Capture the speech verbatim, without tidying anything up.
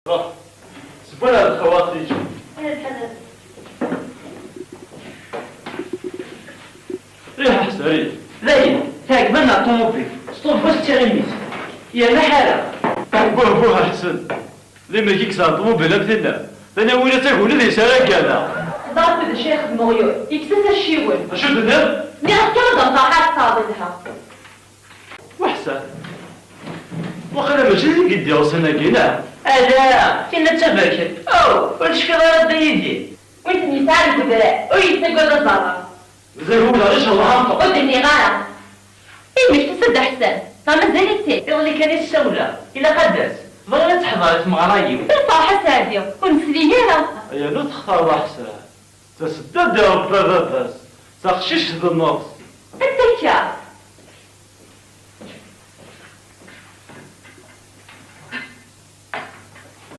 Ruḥ. Sewwel ar lxawaṭij. Ih, ḥsari. Dayen, teɛjeb-aneɣ ṭumubil. S ṭubba s tiɣimit. Yerna ḥara. Buh, buh, ḥsen. Limer i yesɛa ṭumubil am tinna. Tani win ad taguni di sara gana. Teẓra d acu ixdem uɣyul. Yekkes-as acciwen. Acu tenniḍ? Nniɣ-ak kan ad d-nṭerḥ ad tettɛeḍ lha. Weḥsa. Waqila mačči d igiddi ussan-agi, neɣ? Ala, tinna d taberkant. Aw, ur tecfiḍ ara Dda Yidir? Win ten-yesɛan deg udrar, ur yettagad aẓarar. Mazal ur d-ɣic Allah amṭuq. Ur d-nniɣ ara. Imek tusa Dda Ḥsen? Neɣ mazal-itt-id? Iḍelli kan i s-ssawleɣ. Ilaq ad d-tas. Bɣiɣ ad teḥḍer i tmeɣra-iw. Lferḥ a Saɛdi, ur nesli ara. Aya nu textar Dda Ḥsen. Tasedda d-iṛebba baba-s. Taqcict d nneṛs.